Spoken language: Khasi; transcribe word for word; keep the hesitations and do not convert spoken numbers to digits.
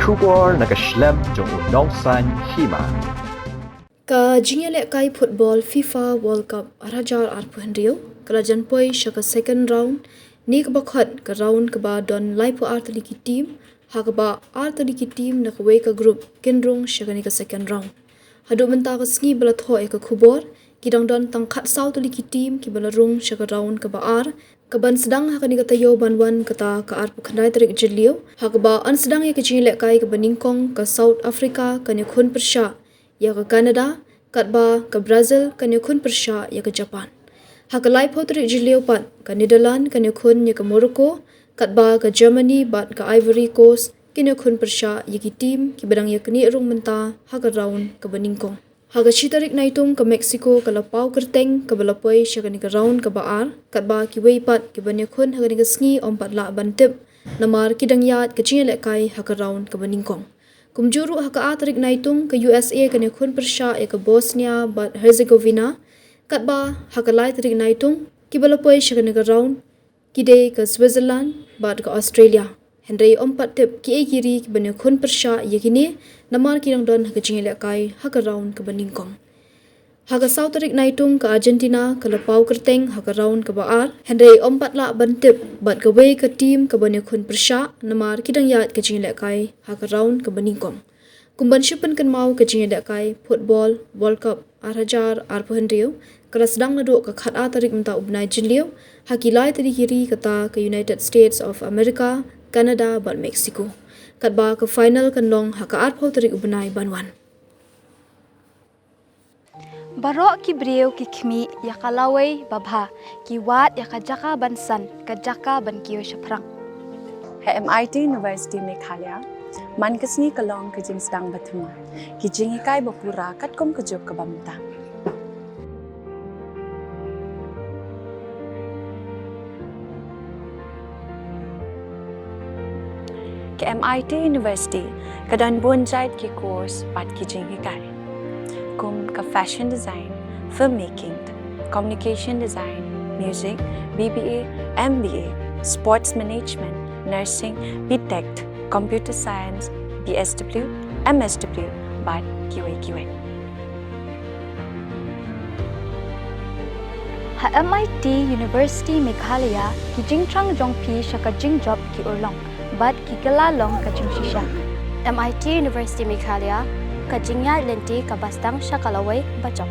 Khubor na ka shlem jong u nongsan hima. Ka jingïalehkai football FIFA World Cup ar hajar arphew hynriew ka la jan poi sha ka second round, ne kaba khot ka round kaba don laiphew ar tylli ki team, ha kaba ar tylli ki team na kawei ka group kin rung sha kane ka second round. Haduh mynta ka sngi ba la thoh ïa ka khubor, ki dang don tang khatsaw tylli ki team kiba la rung sha ka round kaba ar, kaban sdang ha kane ka taïew ban wan kata ka arphew khyndai tarik Jylliew, ha kaba yn sdang ïa ka jingïalehkai kaba nyngkong ka South Africa kan ïakhun pyrshah ïa ka Canada, katba ka Brazil kan ïakhun pyrshah ïa ka Japan. Ha ka laiphew tarik Jylliew pat ka Netherlands kan ïakhun ïa ka Morocco, katba ka Germany bad ka Ivory Coast kin ïakhun pyrshah ïa ki team kiba dang ïaknieh rung mynta ha ka round kaba nyngkong. Ha ka shi tarik Naitung ka Mexico ka la paw kyrteng kaba la poi sha kane ka round kaba ar, katba kiwei pat kiban ïakhun ha kane ka sngi ym pat lah ban tip, namar ki dang ïaid ka jingïalehkai ha ka round kaba nyngkong. Kumjuh ruh ha ka ar tarik Naitung ka U S A kan ïakhun pyrshah ïa ka Bosnia bad Herzegovina, katba ha ka lai tarik Naitung kiba la poi sha kane ka round ki dei ka Switzerland bad ka Australia. Hynrei ym pat tip kiei ki ri kiban ïakhun pyrshah ïa kine, namar ki dang don ha ka jingïalehkai ha ka round kaba nyngkong. Ha ka saw tarik Naitung ka Argentina ka la paw kyrteng ha ka round kaba ar, hynrei ym pat lah ban tip bad kawei ka team kaban ïakhun pyrshah, namar ki dang ïaid ka jingïalehkai ha ka round kaba nyngkong. Kumban shu pynkynmaw, ka jingïalehkai football World Cup ar hajar arphew hynriew ka la sdang naduh ka khatar tarik mynta u bnai Jylliew ha ki lai tylli ki ri, kata ka United States of America, Canada bad Mexico. Katba ka final kan long ha ka arphew tarik u bnai ban wan. Baroh ki briew ki khmih ïa ka lawei babha, ki wad ïa ka jaka ban san, ka jaka ban kiew shaphrang. Ha M I T University Meghalaya, man ka sngi ka long ka jingsdang bathymmai, ki jinghikai bapura katkum ka juk kaba mynta. Ka M I T University ka don bun jait ki course bad ki jinghikai, kum ka fashion design, filmmaking, communication design, music, B B A, M B A, sports management, nursing, B Tech, computer science, B S W, M S W bad kiwei kiwei. Ha M I T University Meghalaya, ki jingthrang jong phi sha ka jingjop ki urlong bad ki kylla long ka jingshisha. M I T University Meghalaya, ka jingïaid lynti kaba sdang sha ka lawei bajop.